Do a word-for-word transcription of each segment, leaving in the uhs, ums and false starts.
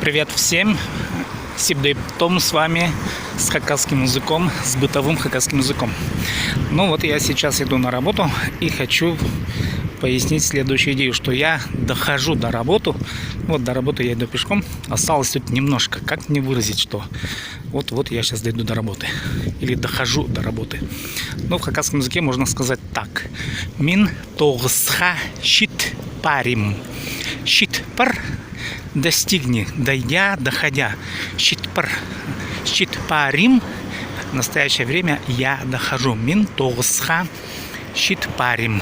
Привет всем! Сибдей Том с вами, с хакасским языком, с бытовым хакасским языком. Ну вот, я сейчас иду на работу и хочу пояснить следующую идею, что я дохожу до работы. Вот до работы я иду пешком. Осталось тут немножко. Как мне выразить, что вот, вот я сейчас дойду до работы? Или дохожу до работы? Ну, в хакасском языке можно сказать так. Мин тоғысха чит парим. Чит пар, достигни, дойдя, доходя. Чит пар, чит парим. В настоящее время я дохожу. Мин тоғысха чит парим.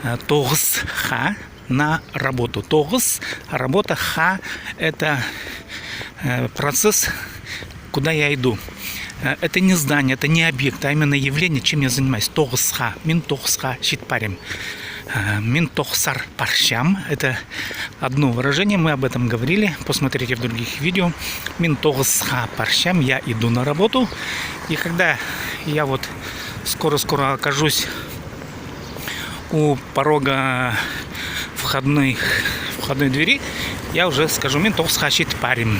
Э, тоғысха, на работу. Тоғыс, работа, ха, это, э, процесс, куда я иду. Э, это не здание, это не объект, а именно явление, чем я занимаюсь. Тоғысха, мин тоғысха чит парим. Э, мин тоғысар парчам. Это одно выражение, мы об этом говорили, посмотрите в других видео. Мин тоғысха парчам, я иду на работу. И когда я вот скоро-скоро окажусь у порога входной, входной двери, я уже скажу: мин тоғысха чит парим.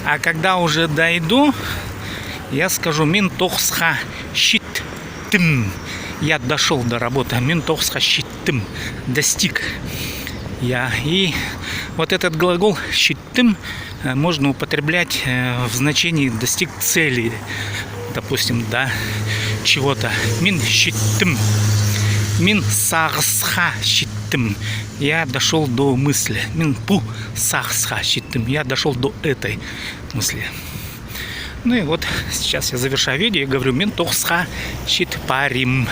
А когда уже дойду, я скажу: мин тоғысха читтім. Я дошёл до работы. Мин тоғысха читтім. Достиг. Я. И вот этот глагол чит тім, э, можно употреблять, э, в значении достиг цели, допустим, да, чего-то. Мин читтім. Мин сағысха читтім. Я дошёл до мысли. Мин пу сағысха читтім. Я дошёл до этой мысли. Ну и вот сейчас я завершаю видео и говорю: мин тоғысха чит парим.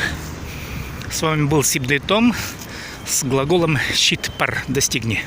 С вами был Сибдей Том с глаголом чит пар, достигни.